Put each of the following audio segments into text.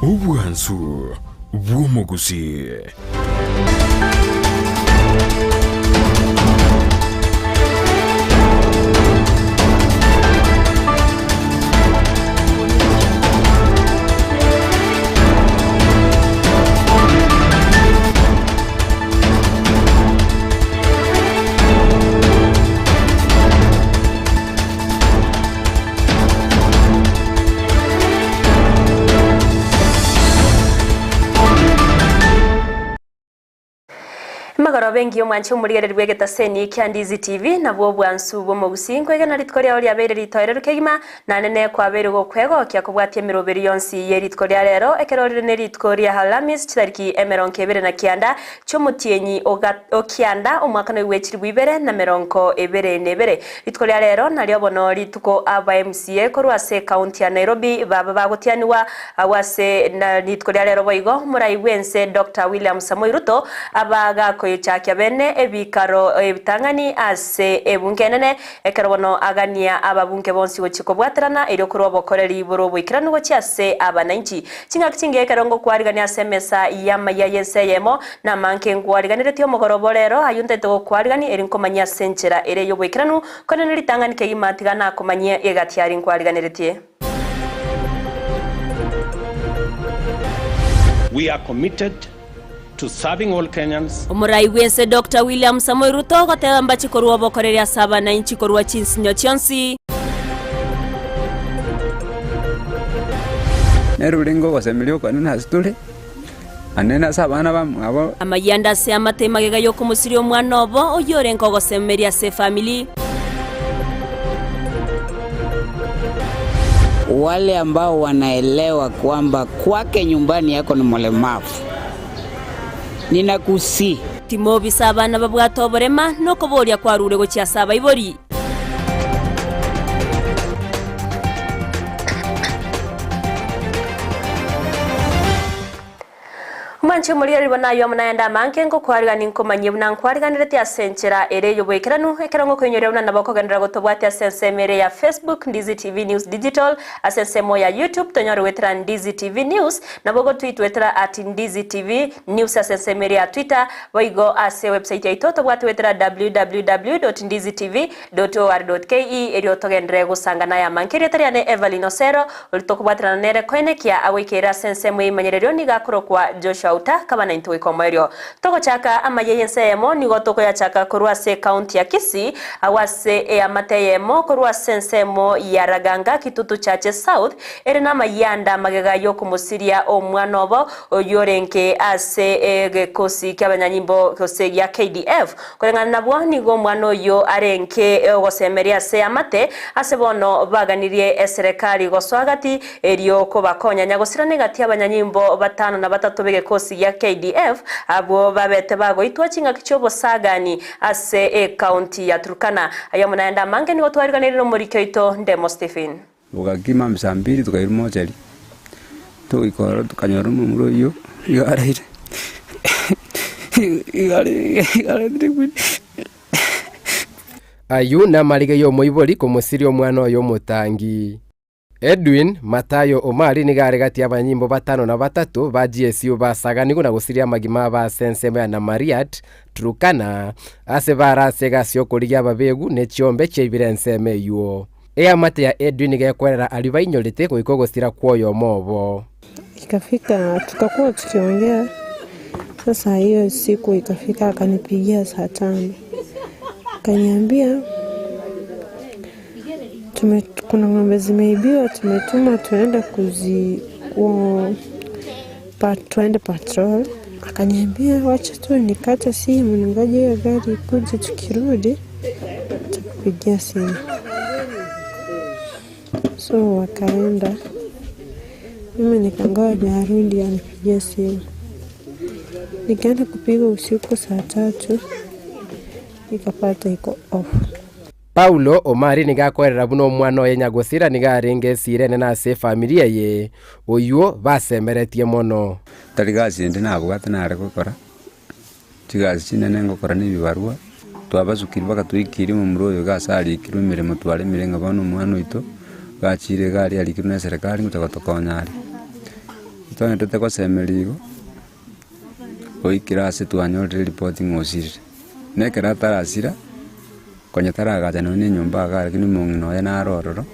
Obwansu bw'omogusii. Emegoroba engiya omwanche omorigereria bw'egetaseni kia Ndizi TV, nabwo obwansu bw'omogusii. Nkwegena rituko riao riabeire ritoereru kegima, naende nekwabeire gokwegokia kobwatia emeroberi yonsi ye rituko ria rero, ekero rire ne rituko ria Alhamisi chitariki emerongo ebere na kianda chi'omotienyi o kianda omwaka noigwe chilifu ibere na merongo ebere na ebere. Rituko ria rero nario bono rituko aba MCA korwa ase ekaunti ya Nairobi baba bagotianigwa agwo ase rituko ria rero boigo omorai bwense Doctor William Samoei Ruto aba gakoyechakia bene ebikaro ebitang'ani ase ebunge enene ekero bono agania ababunge bonsi gochia kobwaterana erio korwa obokoreri bore oboikeranu gochia ase abanainchi. Chingaki chingiya ekero ngokwarigania ase emesa y'amaiya y'ense eyemo, Namanke nkwariganeretie omogoroba o rero, ayio ntaete gokwarigania, eri nkomanyie ase enchera ere y'oboikeranu, korende ritang'ani kegima tiga nakomanyie egati aria nkwariganeretie. We are committed to serving all Kenyans. Omorai bw'ense Doctor William Samoei Ruto ogoteba mbache korua obokoreri ase abanainchi korwa chinsinyo chionsi. Nere orenge ogosemeria okonene ase tore. Naende ase abana bamwabo. Amayianda ase amate magega y'okomosiria omwana obo, oyio orenge ogosemeria ase efamiri. Wale ambao wanaelewa kwamba kwake nyumbani ako ni mlemavu, ninakusihi. Timobisa abana babwate oborema, nokoboria kwarure gochia ase abaibori. Omwanchi omorigereria bono ayio amo nayande amange, ngokwarigania nkomanyie buna nkwariganeretie ase enchera ere y'oboikeranu, ekero ngokoinyoria buna nabo okogenderera gotobwatia ase ensemo ere ya Facebook, Ndizi TV News Digital, ase ensemo ya YouTube tonyore goetera Ndizi TV News, nabo ogotwitwetera at Ndizi TV News ase ensemo ere ya Twitter, Boigo ase ewebsite yaito tobwate goetera www.ndizitv.or.ke erio togenderere gosangana aya amange. Erieta riane Evelyn Osero, oria tokobwaterana nere koenekia agoikeire ase ensemo y'eimanyererio nigo akorokwa Joshua Uta kaba naintwe goika omoerio. Togochaka amayia y'ense eyemo nigo tokoyachaka korwa ase ecounty ya Kisii agwo ase eamate eyemo korwa ase ensemo ya Raganga Kitutu Chache South ere namayia ande amagega y'okomosiria omwana obo Oyio orenge ase egekosi ki'abanyanyimbo gose gia KDF. Koreng'ana nabwo nigo omwana oyio arenge ogosemeria ase amate, ase bono baganirie eserekari gosoa gati erio kobakonya nyagosira negati y'abanyanyimbo batano na batato b'egekosi gia KDF abwo babete bagoitwa chingaki chi'obosagani ase ekaunti ya Turkana. Ayio amo naende amange nigo twariganirie nomoriki oito Ndemo Stephen. Bogakima msa mbili tukairwa mochari, togoika ororo tokanyora omomura oyio iga araire iga are iga aretire buna. Ayio namariga y'omoibori komosiria omwana oye omotangi. Edwin Mathayo Omari nigo are gati y'abanyanyimbo batano na batato ba GSU basaganigwe na gosiria amagima abo ase ensemo ya Namariat, Turkana, ase bare ase egasi y'okorigia ababegu ne chiombe chiaibire ensemo eyio. Eamate ya Edwin nigo ekwerera aria bainyorete goika ogosira kw'oyomo obo. Ikafika tukakuwa tukiongea, sasa hiyo siku ikafika akanipigia saa tano akaniambia tume, kuna ng'ombe zimeibiwa, tumetuma tuende kuzi ku, pa, tuende patrol. Akaniambia wacha tu nikate simu ningoje hiyo gari ikuje, tukirudi takupigia simu. So wakaenda, mimi nikangoja arudi anipigie simu. Nikaenda kupiga usiku saa tatu nikapata iko off. Paulo Omari nigo akoerera buna omwana oye nyagosira nigo arenge esira enene ase efamiri eye, oyio basemeretie mono. Tari gasi ende nabwate nare gokora, chigasi chinene ngokora na ebibarua, twabasukire mpaka twaikire momura oyo iga ase arikirwe emeremo twaremire ng'a bono omwana oito, gachire iga aria arikirwe na eserekari ngocha gotokonya are. Ntwaendete gosemeria igo, goikera ase twanyorire eripoti ng'a osirire. Na ekero atarasira, konya taragacha nonya na enyomba iga lakini omong'ina oye naro ororo.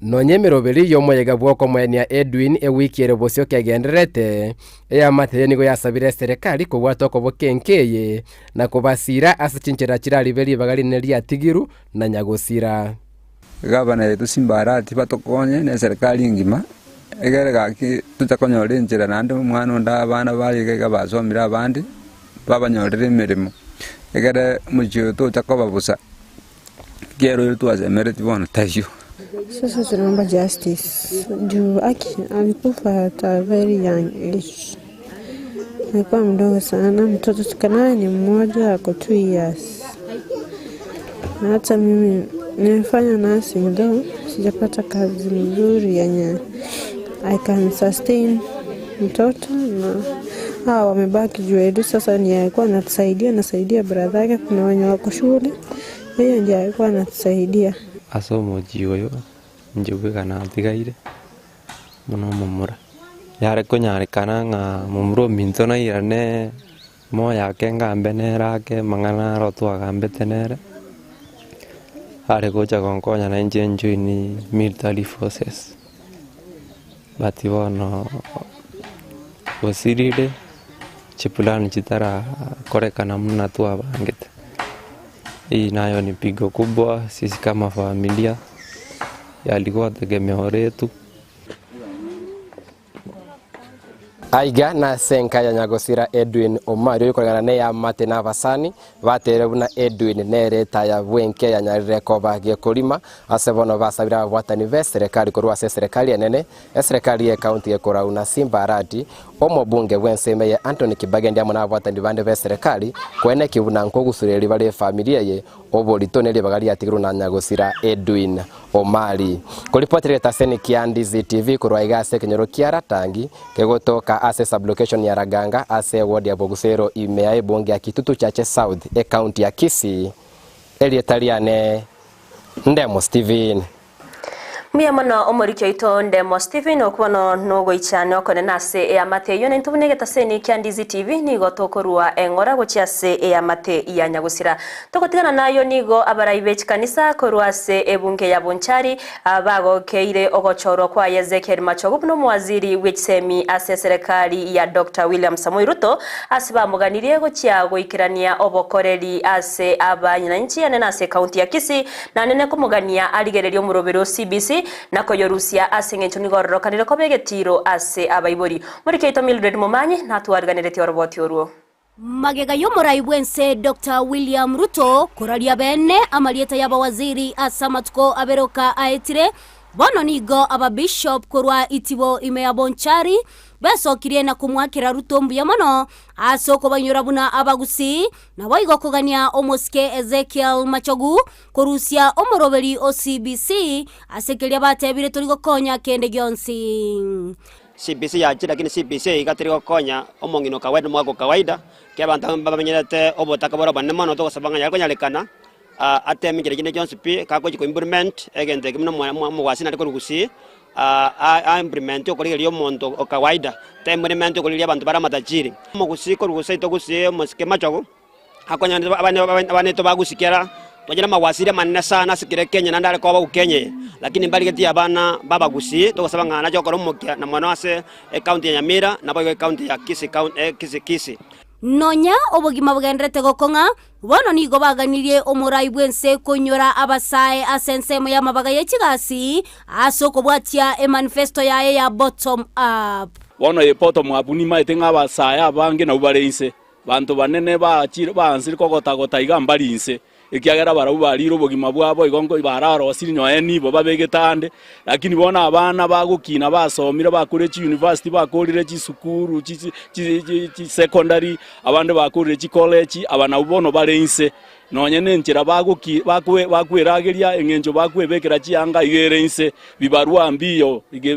Nonya emeroberi y'omoyega bw'okomoenia Edwin ewiki ere bosio kegendererete, eamate eye nigo yasabire eserekari kobwata okoboka enka eye na kobasiira ase chinchera chiraribe ribaga rinene riatigiru na nyagosira. Gavana yaito Simba Arati batokonye na eserikari engima, egere gaki tocha konyora enchera naende omwana onde abana baye iga iga basomire abande, babanyorere emeremo, egere omochie oyo tocha koba bosa, ekiagera oyo twasemeretie bono taiyo. Sasa tunaomba justice juu Aki alikufa at a very young age, alikuwa mdogo sana, mtoto tuko naye ni mmoja ako 2 years na hata mimi nimefanya nursing though sijapata kazi mzuri yenye I can sustain mtoto na hawa wamebaki juu Edu sasa ndiye alikuwa anatusaidia, anasaidia brother yake, kuna wenye wako shule, yeye ndiye alikuwa anatusaidia. Ase omochie oyo inche bweka natigaire buna omomura, yare konyarekana ng'a momura ominto nairane moyo ake ngambe nere ake amang'ana aro twagambete nere, are gocha gonkonya nainche njoin military forces, but bono osirire chiplan chitarakorekana buna twabangete. Hii nayo ni pigo kubwa sisi kama familia yalikuwa tegemeo letu. Aiga nase enka ya nyagosira Edwin Omari oyokoreng'ana neyamate na abasani bateire buna Edwin nere etaya bwenke yanyarire koba gekorima ase bono basabire ababwatani b'eserekari korwa ase eserekari enene Eserekari y'Ekaunti gekorau na Simba Arati, omobunge bw'ensemo eye Anthony Kibagendi amo nababwatani bande b'eserekari koenekia buna nkogusureria bare efamiri eye oborito ne ribaga riatigirwe na nyagosira Edwin Omari. Koripotera egetaseni kia Ndizi TV korwa iga ase ekenyoro kia Ratangi kegotoka ase sublocation ya Raganga ase eward ya Bogusero ime ya ebunge ya Kitutu Chache South ekaunti ya Kisii. Erieta riane Ndemo Stephen. Mbuya mono omoriki oito Ndemo Stephen okwo bono nogoichania okonene ase eamate eyio naintwe buna egetaseni kia Ndizi TV nigo tokorua eng'ora gochia ase eamate ya nyagosira. Togotigana nayio nigo abarai be chikanisa korwa ase ebunge ya Bonchari bagokeire ogochorwa kwaye Ezekiel Machogu buna omowaziri bwe chisemi ase eserekari ya Doctor William Samoei Ruto ase bamoganirie gochia goikerania obokoreri ase abanyanchi anene ase ekaunti ya Kisii Naende nekomogania arigererie omoroberi o CBC na koyorusia ase engencho nigo ororokanire koba egetiiro ase abaibori. Moriki oito Mildred Momanyi natwariganeretie oroboti orwo. Magega y'omorai bw'ense Doctor William Ruto koraria bene amarieta y'abawaziri ase amatuko aberoka aetire, bono nigo ababishop korwa Itibo ime ya Bonchari besokirie na komoakera Ruto mbuya mono ase okobainyora buna abagusii Naboigo kogania omosike Ezekiel Machogu korusia omoroberi o CBC ase keria batebire tori gokonya kende gionsi. CBC yachire lakini CBC iga teri gokonya omong'ina o kawaida omogaka o kawaida, ekiagera abanto mbamenyerete obotaka bore obonene mono togosaba ng'a yare konyarekana ateme enchera chinde chionsi pi, gagochi ko implement egento eke buna omogwasi nare korwa gusii, a implement okorigereria omonto o kawaida, ta implement okorigereria abanto bare amatajiri. Omogusii korwa gose aito gusii omosike machogu, akonyora abanto bagusikera, twachire amagwasiri amanene sana ase kera Kenya naende are koba Kenya eye, lakini mbarigetie abana ba abagusii togosaba ng'a nache gokora omokia na mono ase ecounty ya Nyamira naboigo ecounty ya Kisii Kisii Kisii. Nonya obogima bogendererete gokong'a, Bono nigo baganirie omorai bw'ense koinyora abasae ase ensemo y'amabaga ye chigasi ase okobwatia emanifesto yaye ya Bottom Up. Bono eye bottom up nimaete ng'a abasae abange nabwo bare inse, banto banene baachire baansire kogota-gota iga mbari inse, ekiagera barabwo bariire obogima bwabo igo nko bararosirie nonye nibo babegete ande. Lakini bono abana bagokina basomire bakorire chiuniversity bakorire chisukuru chi chi chi chisecondary, Abande bakorire chikolechi, aba nabwo bono bare inse, nonye nenchera bagoki bakwe bakwerageria eng'encho bakwebekera chianga iga ere inse, bibarua mbiyo, iga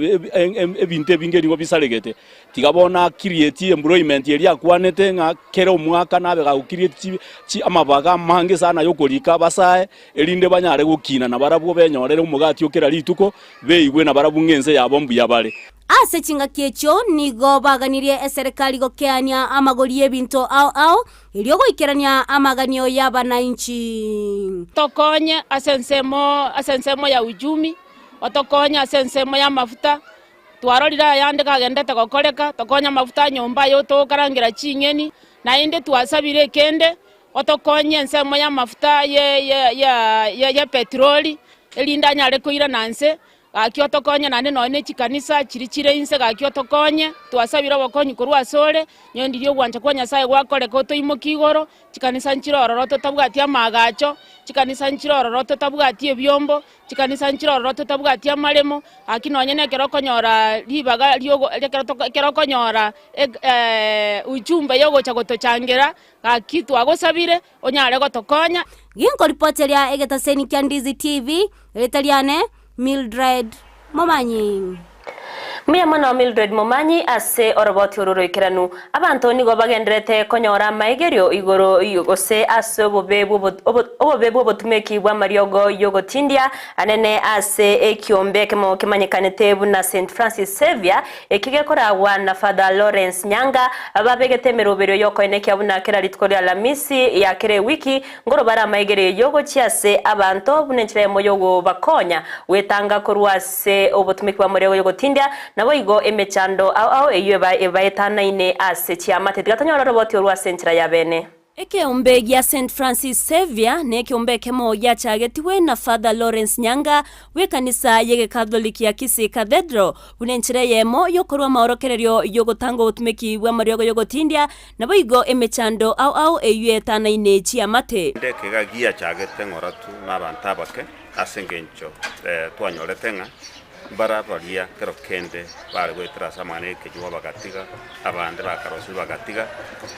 ebinto ebinge nigo bisaregete. Tiga bono acreate employment eria akwanete ng'a kera omwaka nabe gagocreate chi chi amabaga amange sana yokorika abasae, erinde banyare gokina nabarabwo benyorere omogati o kera rituko, beigwe nabarabwo ng'a ense yabo mbuya bare. Ase chingaki echio nigo baganirie eserekari gokeania amagori y'ebinto ao ao, erio goikerania amaganio y'abanainchi. Tokonye ase ensemo ase ensemo ya uchumi, otokonye ase ensemo y'amafuta, twarorire ayande kagendete gokoreka, tokonye amafuta a nyomba aye togokarangera ching'eni, naende twasabire ekende, otokonye ensemo y'amafuta ye ye ye ya petroli, erinde anyare koirana nse. Gaki otokonye naende nonya ne chikanisa chiria chire inse, gaki otokonye, twasabire obokonyi korwa asore, nyowe ndiria ogwancha kwa Nyasae gwakoreka otoimokie igoro, chikanisa nchire ororo totabwati amaagacho, chikanisa nchire ororo totabwati ebiombo, chikanisa nchire ororo totabwati amaremo, gaki nonye na ekero okonyora ribaga riogo ekero toko ekero okonyora ujumbe yogocha gotochangera, gaki twagosabire onyare gotokonya. Ginkoripoteria egetaseni kia Ndizi TV, Erieta riane Mildred Momanyi. Mbuya mono Mildred Momanyi ase oroboti oro roikeranu. Abanto nigo bagendererete konyora amaegerio igoro gose ase obobe obobe bw'obotumeki bw'amariogo y'ogotindia anene ase ekiombe ekemo kemanyekanete buna St Francis Xavier ekio gekoragwa na Father Lawrence Nyanga babegete emeroberio y'okoenekia buna kera rituko ria Alamisi ya kera ewiki Nkorobare amaegero eyio gochia ase abanto buna enchera eyemo y'ogobakonya gwetanga korwa ase obotumeki bw'amariogo y'ogotindia, naboigo emechando ao ao eyio ebaetanaine ase chiamate. Tiga tonyore oroboti orwo ase enchera ya bene. Ekeombe gia Saint Francis Xavier nekeombe ekemo giachagetigwe na Father Lawrence Nyanga bw'ekanisa y'Egekatholiki ya Kisii Cathedral buna enchera eyemo y'okorua amaorokererio y'ogotanga obotumeki bw'amariogo y'ogotindia Naboigo emechando ao ao eyio etanaine chiamate. Naende ekega giachagete ng'oratu nabanto abake, ase engencho twanyorete ng'a mbara baria kero kende bare goetera ase amang'ana y'ekenyugwa bagatiga, abande bakarosire bagatiga,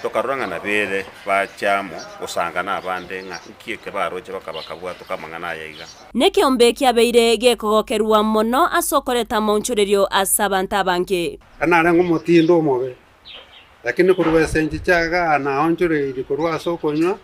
tokarora ng'a nabere bache amo gosanga nabande ng'a nki eke baroche bakabwatoka amang'ana aya iga. Nekeombe kiabeire gekogokerwa mono ase okoreta amaonchorerio ase abanto abange. Narenge omotindo omobe, Lakini korwa ase enchicha igaa naonchoreirie korwa ase okonywa,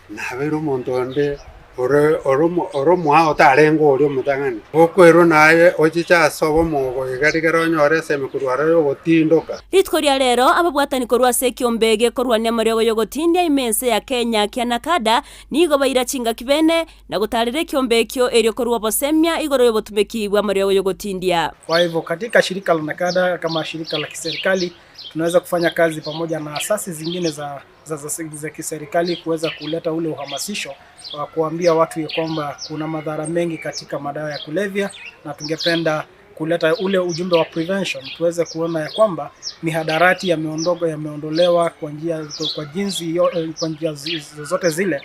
nabeire omonto onde ore ore omo ore omoao otarenge oria omotang'ani. Okwerwa naye ochiche ase obomogo iga rigere onyore esemi korwa aroro yogotindoka. Rituko ria rero ababwatani korwa ase ekiombe gekorwania amariogo y'ogotindia ime ense ya Kenya kia Nakada nigo baira chingaki bene na gotaarera ekiombe ekio erio korwa obosemia igoro y'obotumeki bw'amariogo y'ogotindia. Kwa hivyo katika shirika la NACADA kama shirika la kiserikali tunaweza kufanya kazi pamoja na asasi zingine za, za, za, za kiserikali kuweza kuleta ule uhamasisho wa kuambia watu ya kwamba kuna madhara mengi katika madawa ya kulevya, na tungependa kuleta ule ujumbe wa prevention, tuweze kuona ya kwamba mihadarati yameondoka, yameondolewa kwa njia kwa jinsi kwa njia zozote zile.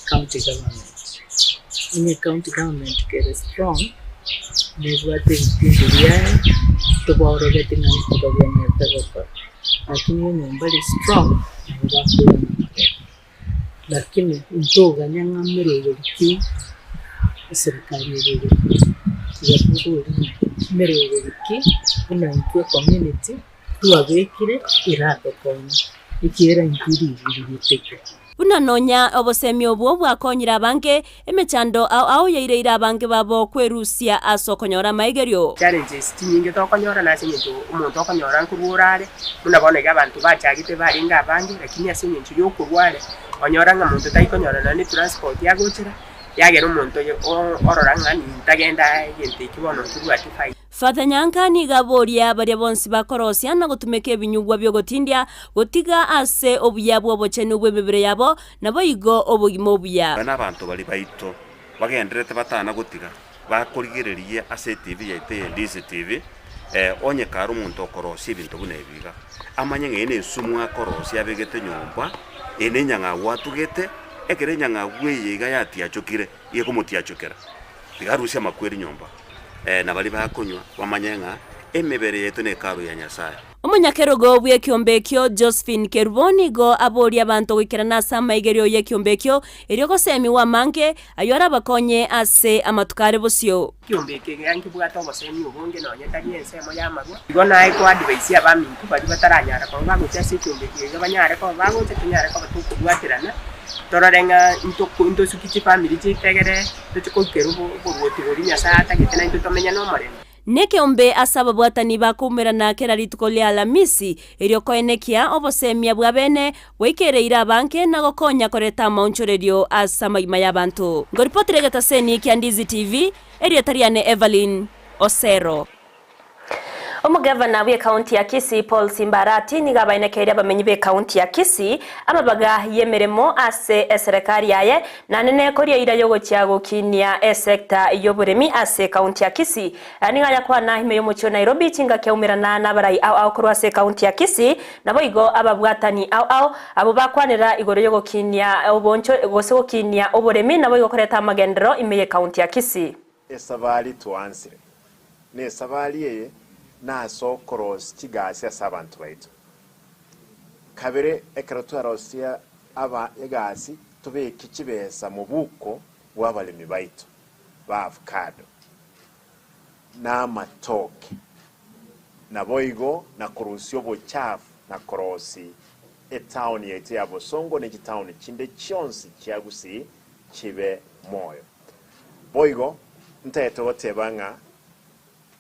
County government. Onye county government kere strong nebwate ebipindi biaye tobaorogeti ng'a nki babwenerete gokora. Lakini onye mbare strong nabo bakoirana magega. Lakini ntoganya ng'a meroberi ki eserikari eye egokora. Tiga tobori ng'a meroberi ki buna intwe ecommunity twabekire eratokonye ekiagera intwe rigori ritaiyo. Buna nonya obosemi obwo bwakonyire abange, emechando ao ao yaireire abange babo kwerusia ase okonyora amaigerio. Challenges chinyinge tokonyora nase eng'encho omonto okonyora nkorwa orare, buna bono iga abanto bachagete barenge abange, lakini ase eng'encho ya okorwa are, onyora ng'a monto taikonyora nonye ne transport agochera, yagera omonto oyo orora ng'a nintagenda egento ekio bono nkebwati faida. Father Nyanka nigo aboria baria bonsi bakorosia na gotumeka ebinyugwa bi'ogotindia, gotiga ase obuya bw'obochenu bw'emebere yabo, naboigo obogima obuya. Buna abanto baria baito bagendererete batana gotiga bakorigereria ase etibi yaito eye Ndizi TV, onye kare omonto okorosia ebinto buna ebi iga, amanye ng'a eye nensumu akorosia abegete nyomba, eye nenyang'au atugete, ekero enyang'au eye iga yatiachokire, gekomotiachokera, tiga arusie amakweri nyomba. Na baria bakonywa bamanye ng'a emebere yaito nekaru ya Nyasae. Omonyakerogo bw'ekiombe ekio, Josephine Kerubo, nigo aboria abanto goikerana ase amaigerio y'ekiombe ekio, erio gosemiwa amange, ayio arabakonye ase amatuko are bosio. Ekiombe eke iga nkebwate obosemi obonge nonye tari ensemo y'amarwa. Igo naye koadvise abaminto baria bataranyara koba bagocha ase ekiombe eke iga banyare koba bagocha tonyare koba tokobwaterana, torore ng'a ntosuki chifamiri chiaito egere toche koikera oboruoti boria Nyasae atagete naintwe tomenye nomorembe. Nekeombe ase ababwatani bakoumerana kera rituko ria Alamisi, erio koenekia obosemia bwa bene bwaikereire abange na gokonya koreta amaonchorerio ase amagima y'abanto. Ngoripotera egetaseni kia Ndizi TV, erieta riane Evelyn Osero. Omogavana bw'ekaunti ya Kisii Paul Simba Arati nigo abaenekeire abamenyi b'ekaunti ya Kisii amabaga y'emeremo ase eserekari yaye naende nekoria eira y'ogochia gokinia esecta y'oboremi ase ekaunti ya Kisii. Aya nigo ayakwana ime y'omochie o Nairobi chingaki aumerana nabarai ao ao korwa ase ekaunti ya Kisii naboigo ababwatani ao ao abwo bakwanera igoro y'ogokinia oboncho gose gokinia oboremi naboigo koreta amagenderero ime y'ekaunti ya Kisii. Esabari twansire, na esabari eye nase okorosia chigasi ase abanto baito. Kabere, ekero twarosia aba egasi tobeke chibesa mobuko bw'abaremi baito ba avocado, na amatoke, naboigo na korusia obochafu na korosia etown yaito ya Bosongo ne chitown chinde chionsi chia Gusii chibe moyo. Boigo ntagete goteba ng'a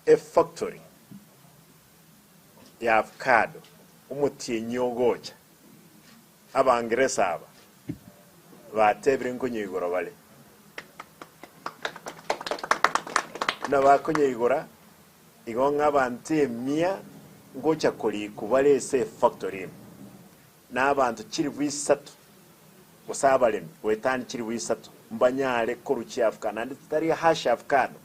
efactory ya avocado omotienyi ogocha, Abangeresa aba batebire nkonyeigora bare. Buna bakonyeigora, igo ng'a abanto emia ngocha korikwa bare ase efactory ime. Na abanto chilifu isato, gose abaremi goetania chilifu isato, mbanyare korwa chiavocado, naende titari hash avocado,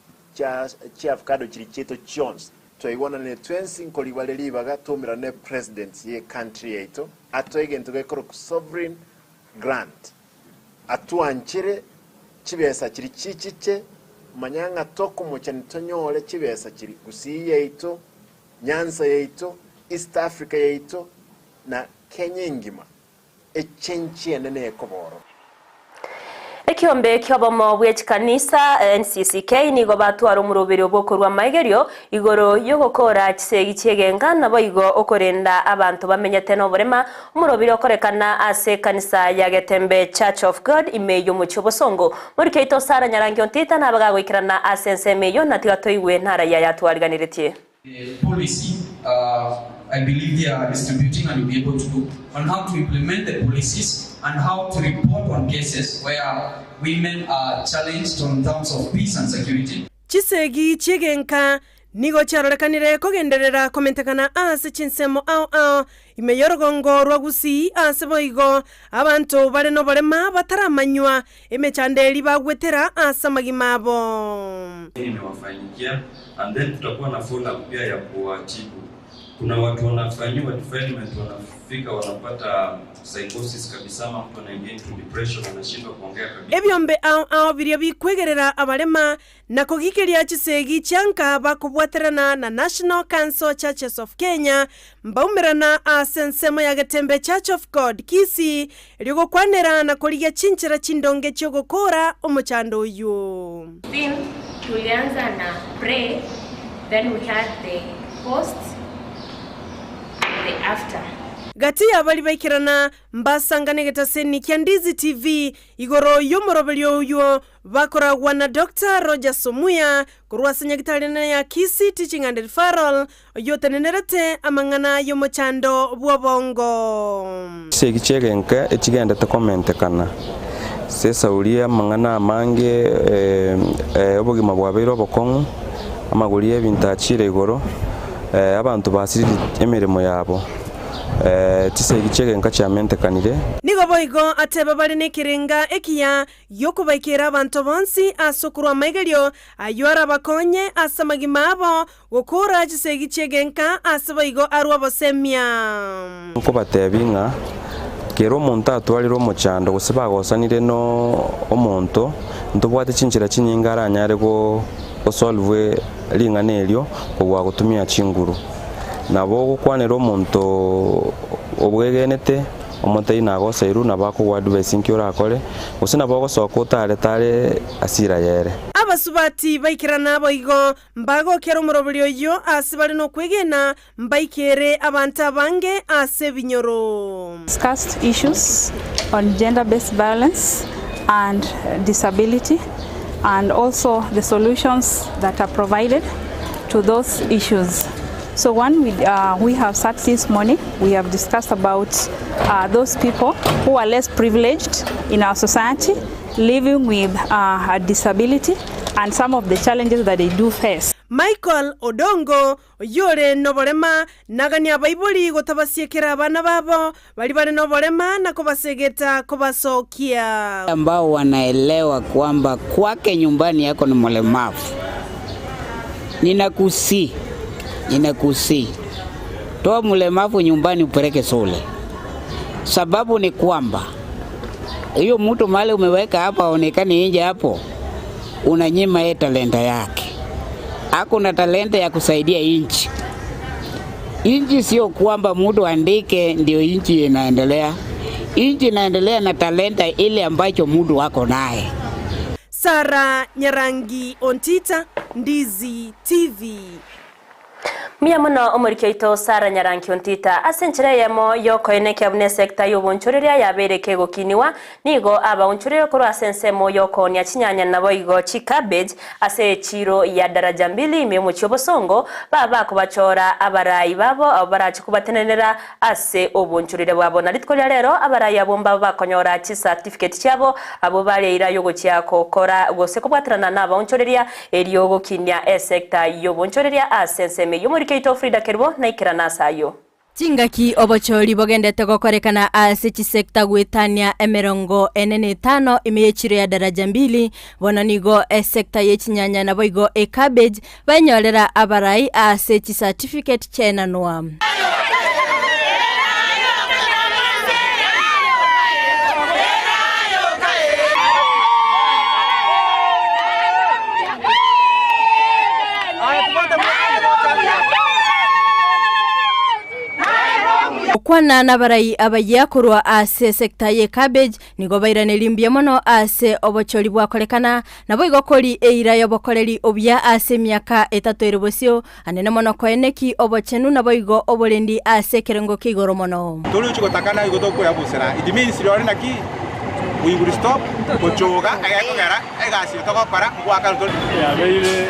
chiavocado chiria chiaito chionsi. Twaigwananire twensi nkoribare ribaga toumerane ne president ye country yaito atoe egento gekorokwa sovereign grant atwanchere chibesa chiria chichiche manya ng'a tokomocha ntonyore chibesa chiria Gusii yaito, Nyanza yaito, East Africa yaito na Kenya engima echenchi enene ekobororo. Ekiombe ki'obomo bwe chikanisa, NCCK, nigo batwara omoroberio bw'okorua amaigerio igoro y'ogokora chisegi chi'egenka naboigo okorenda abanto bamenyete noborema, omoroberio okorekana ase ekanisa ya Getembe Church of God ime y'omochie obosongo. Moriki oito Sarah Nyarangi Ontita nabe gagoikerana ase ensemo eyio na tiga toigwe naraia yatwariganiretie. The policy, uh, I believe they are distributing and you'll be able to do on how to implement the policies and how to report on cases where women are challenged on terms of peace and security. Chisegi chi'egenka nigo chiarorekanire kogenderera komentekana ase chinsemo ao ao ime y'orogongo rwa Gusii ase boigo abanto bare noborema bataramanywa emechando eria bagwetera ase amagima abo. Imewafanyikia and then kutakuwa na follow up pia ya kuwatibu. Kuna watu wanafanyiwa defilement wanafika wanapata psychosis kabisa, ama mtu anaingia into depression anashindwa kuongea kabisa. Ebiombe ao ao biria bikwegerera abarema na kogikeria chisegi chianka bakobwaterana na National Council Churches of Kenya mbaumerana ase ensemo ya Getembe Church of God Kisii erio gokwanera na korigia chinchera chindonge chi'ogokora omochando oyio. Theme tulianza na pre then we had the post and the after. Gati y'abaria baikerana mbasangane egetaseni kia Ndizi TV igoro y'omoroberio oyio bakoragwa na Doctor Rogers Omuya korwa ase nyagitari enene ya Kisii Teaching and Referral oyio otenenerete amang'ana y'omochando bw'obongo. Chisegi chi'egenka echigendete komentekana ase esauri y'amang'ana amange, obogima bwabeire obokong'u, amagori y'ebinto achiire igoro, abanto basirire emeremo yabo, chisegi chi'egenka chiamentekanire. Nigo boigo ateba bare nekerenga ekiya gi'okobaikera abanto bonsi ase okorua amaigerio ayio arabakonye ase amagima abo Gokora chisegi chi'egenka ase boigo arue obosemia. Nkobateebie ng'a kera omonto atwarire omochando gose bagosanire nomonto, ntobwate chinchera chinyinge aranyare gosolve ring'ana erio kobua gotumia chinguru. Nabo ogokwanera omonto obwegenete, omotebi nagoseirwe, nabo akogwa advice nki orakore, gose nabo ogosoka otare tare asira yere. Abasubati baikerana boigo Mbagokera omoroberi oyio ase bare nokwegena, mbaikere abanto abange ase ebinyoro. Discussed issues on gender based violence and disability and also the solutions that are provided. to those issues. So one we, uh, we have sat this morning, we have discussed about uh, those people who are less privileged in our society, living with uh, a disability and some of the challenges that they do face. Michael Odongo, oyio ore noborema, naganie abaibori gotabasiekera abana babo baria bare noborema na kobasegeta kobasokia. Ambao wanaelewa kwamba kwake nyumbani yako ni mlemavu, ninakusihi, ninakusihi, toa mlemavu nyumbani upeleke shule. Sababu ni kwamba hiyo mtu mahali umeweka hapa aonekane nje hapo, unanyima yeye talenta yake. Ako na talenta ya kusaidia inchi. Inchi sio kwamba mtu andike ndio inchi inaendelea. Inchi inaendelea na talenta ile ambacho mtu ako naye. Sarah Nyarangi Ontita, Ndizi TV. Mbuya mono omoriki oito Sarah Nyarangi Ontita ase enchera eyemo yokoenekia buna esecta y'obonchoreria yabeire kegokiniwa nigo abaonchoreria korwa ase ensemo yokoonia chinyanya nabo igo chicabbage ase echiro ya daraja mbili ime omochie obosongo baba bakobachora abarai babo abo barache kobatenenera ase obonchoreria bwabo na rituko ria rero abarai abo mbabo bakonyora chicertificate chiabo abo bareira yogochia gokora gose kobwaterana na abaonchoreria erio gokinia esecta y'obonchoreria ase ensemo eywo. Omoriki oito Frida Kerubo naikerana ase aywo. Chingaki obochori bogendete gokorekana ase chisekta gwetania emerongo ene na etano ime y'echiro ya Daraja Mbili, bono nigo esekta ye chinyanya naboigo ecabbage baenyorera abarai ase chicertificate chiaenanwa. Gokwana nabarai abayia korwa ase esecta ye cabbage nigo bairaneria mbuya mono ase obochori bwakorekana, naboigo kori eira y'obokoreri obuya ase emiaka etato ere bosio, anene mono koeneki obochenu naboigo oborendi ase ekerengo kia igoro mono. Torigochia gotakana igo tokoyabusera it means rirorio naki we will stop gochoga egekogera egasi eye togokora ngoakana tore. Yabeire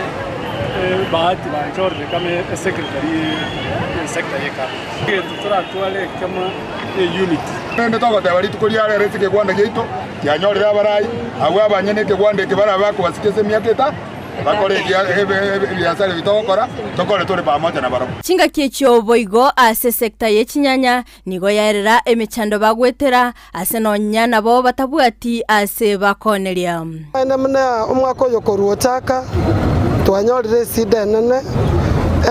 ebahati banchorire kama esecretary ye sector ye cabbage. Egento toratware ekemo ne unity. Rende togoteba rituko ria rero ase ekegwanda giaito kianyorire abarai, abwo abanyene ekegwanda eke barabe bakobasika ase emiaka eta, bakore ebiasara ebi togokora, tokore tore pamoja nabarabwo. Chingaki echio boigo ase esecta ye chinyanya nigo yaerera emechando bagwetera ase nonya nabo batabwati ase bakooneria. Naende buna omwaka oyo korwa ochaka, twanyorire esida enene,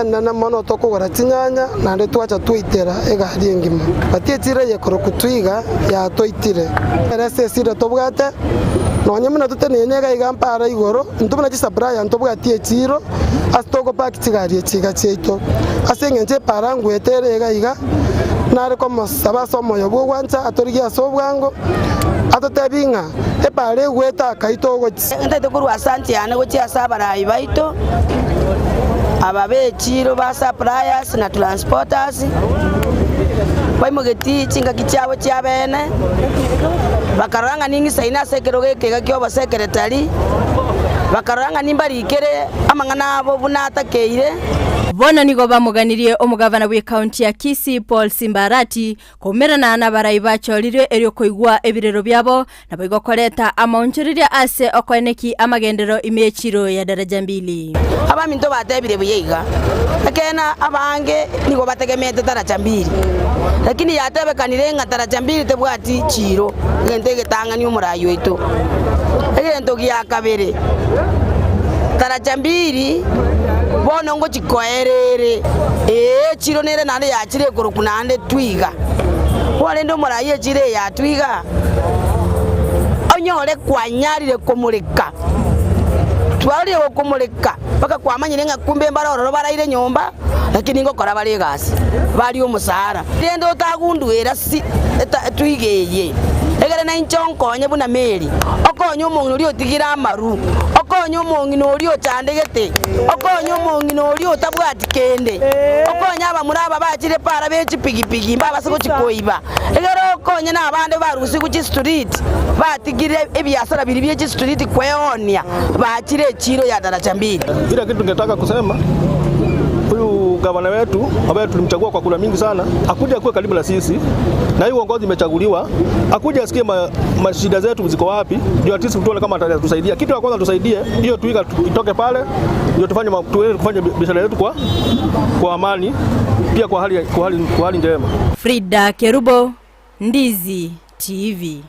enene mono tokogora chinyanya, naende twacha twaitera egari engima. But echiro eye korokwa Twiga yatoitire. Ere ase esida tobwate, nonye buna toteneine iga iga mpara igoro, intwe buna chisupplier ntobwati echiro ase togopark chigari echi iga chiaito. Ase eng'encho epara ngwete ere iga iga, nare komosaba ase omoyo bw'ogwancha atorigie ase obwango, atotebie ng'a epara egwete akaitwa ogochia. Ntaete korwa ase anche yane gochia ase abarai baito, aba b'echiiro ba suppliers na transporters, baimogetie chingaki chiabo chi'abeene, bakarora ng'a ning'isaine ase ekerogo eke iga ki'obosekretari, bakarora ng'a nimbarikere amang'ana abo buna atakeire. Bono nigo bamoganirie omogavana bw'ekaunti ya Kisii Paul Simba Arati koumerana nabarai bachorirwe erio koigwa ebirero biabo naboigo koreta amaonchoreria ase okoeneki amagenderero ime y'echiro ya Daraja Mbili. Abaminto batebire buya iga, Ekeene abange nigo bategemeete Daraja Mbili, lakini yatebekanire ng'a Daraja Mbili tebwati chiiro, egento egetang'ani omorai oito. Egento gia kabere, Daraja Mbili bono ngochia koera ere, ee, echiro nere naende yachire ekorokwa naende Twiga. Korende omorai echiro eye ya Twiga, onyore kwanyarire komoreka, twarorire gokomoreka mpaka kwamanyire ng'a kumbe mbare ororo baraire nyomba, lakini ngokora bare egasi, barie omosara. Rende otagundwera si twiga eye, egere nainche onkonye buna Mary, okonye omong'ina oria otigire amaru, okonye omong'ina oria ochandegete, okonye omong'ina oria otabwati kende, okonye abamura aba bachire para be chipigipigi mbabase gochia koiba, egere okonye nabande barusigwe chistreet, batigire ebiasara biria bie chistreet kweoonia, bachire echiro ya Daraja Mbili. Kila kitu ningetaka kusema. Gavana wetu ambaye tulimchagua kwa kura mingi sana akuje akuwe karibu na sisi, na hii uongozi imechaguliwa akuje asikie mashida zetu ziko wapi, ndio at least tuone kama atatusaidia. Kitu ya kwanza tusaidie hiyo Twiga itoke pale, ndio tufanye tuweze kufanya biashara yetu kwa amani, pia kwa hali njema. Frida Kerubo, Ndizi TV.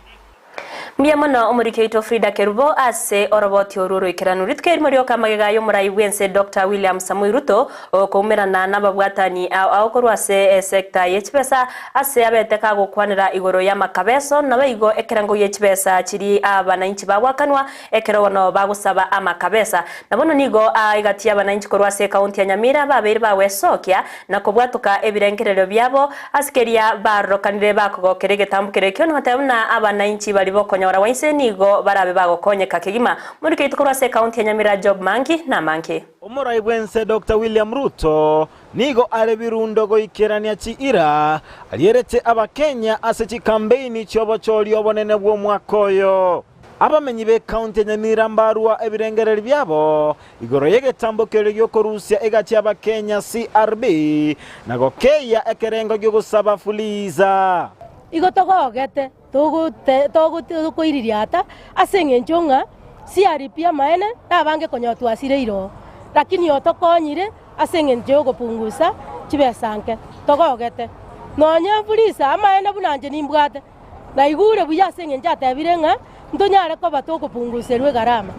Mbuya mono omoriki oito Frida Kerubo ase oroboti oru oroikeranu. Rituko erimo rioka amagega y'omorai bwense Dr. William Samoei Ruto okoumerana n'ababwatani ao ao korwa ase esecta ye chibesa ase abete kagokwanera igoro y'amakabeso nabo igo ekerengo gie chibesa chiri abananchi bagwakanwa ekero bono bagosaba amakabesa. Na bono nigo aigati abananchi korwa ase ekaunti ya Nyamira babeire bagwesokia na kobwatoka ebirengererio biabo ase keria barorokanire bakogokera egetambo kere ekio nogoteba buna abananchi bari bokonyora wainse nigo barabe bagokonyeka kegima. Morike oito korwa ase ekaunti ya Nyamira Job Mangi na Mangi. Omorai bwense Dr. William Ruto nigo are birundo goikerania chiira arierete abakenya ase chikambeini chiobochori obonene bw'omwaka oyo. Abamenyi b'ekaunti ya Nyamira mbarua ebirengereri biabo igoro y'egetambo kerio giokorusia egachi abakenya CRB na gokeia ekerengo giogosaba fuliza. Igo togogete togokoiriria ata ase eng'encho ng'a CRB amaene nabange konya twasire iro lakini otokonyire ase eng'encho yogopungusa chibesa nke togogete nonye fulisa amaene buna nche nimbwate naigure buya ase eng'encho atebire ng'a ntonyare koba togopunguserwa egarama.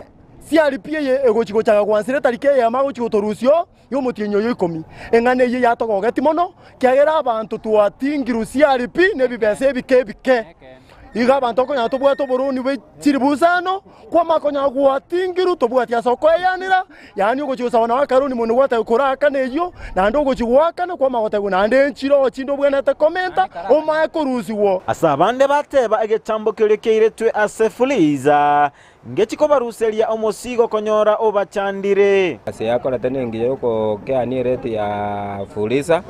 CRB eye egochi gochaka gwansera etariki eyemo agochi gotorusio yomotienyi oyo ikomi eng'ana eye yatogogeti mono kiagera abanto twatingirwe CRB na ebibesa ebike ebike iga abanto okonyara tobwate oboroni bwe chiribusano kwama konyara gwatingirwe tobwati ase okoeyanera yaani ogochi gosaba nawe akaroni mono gwataka korakana eywo naende ogochi goakana kwama gotebiwa naende enchire ochinde obwenerete komenta omae korusiwa. Ase abande bateba egetambo keria keiretwe ase fuliza ngechikobaruseria omosigo konyora obachandire. Ase yakorete nengiya yokokeania erate ya fuliza,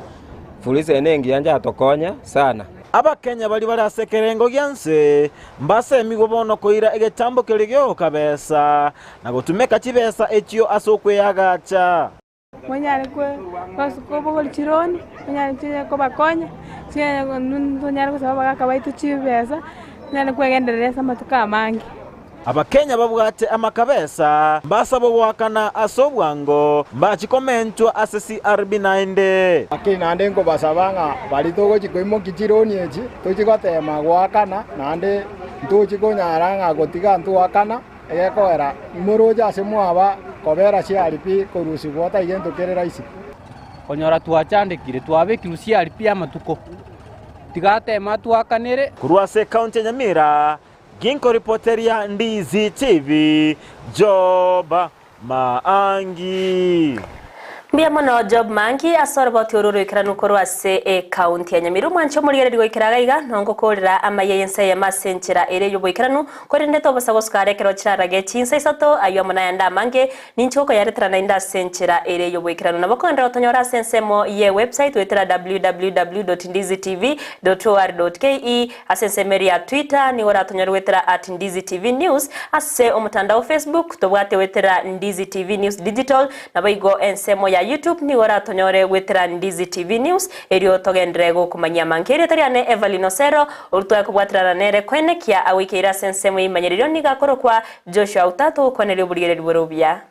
fuliza eye nengiya njatokonya sana. Abakenya bari bare ase ekerengo gia nse mbasemigo bono koira egetambo keria giokabesa na gotumeka chibesa echio ase okweagacha. Monyare kobogori chironi, monyare kobakonya, tonyare gosaba abagaka baito chibesa, tonyare kwegenderera ase amatuko amange. Abakenya babwate amakabesa mbasaba goakana ase obwango mbachikomentwa ase CRB naende. Lakini naende nkobasaba ng'a bari togochi koimoki chironi echi tochigotema goakana naende ntochikonyara ng'a gotiga ntoakana egekoera moroche ase mwaba kobera CRB korusigwa otaiga ento kere rahisi. Konyora twachandekire twabekirwe CRB amatuko tigatema twakanere. Korwa ase ekaunti ya Nyamira ginkoripoteria Ndizi TV Job Maangi. Mbuya mono Job Mangi ase oroboti oro oroikeranu korwa ase ekaunti ya Nyamira. Omwancho omorigereria goikera iga nongokorera amaiya y'ense eyemo ase enchera ere y'oboikeranu korende tobosa gosukara ekero chirarage chinsa isato aywo amo nayande amange ninche gokoyaretera naende ase enchera ere y'oboikeranu. Nabo kogenderera gotonyora ase ensemo ye website goetera www.ndizitv.or.ke ase ensemo ere ya Twitter nigo oratonyore goetera at Ndizi TV News ase omotandao Facebook tobwate goetera Ndizi TV News Digital nabo igo ensemo ya YouTube nigo oratonyore goetera Ndizi TV News erio togenderere gokomanyia amange. Erieta riane Evelyn Osero orutwae kobwaterana nere koenekia agoikeire ase ensemo y'eimanyerero nigo akorokwa Joshua Utato gokwaneria oborigereria bore obuya.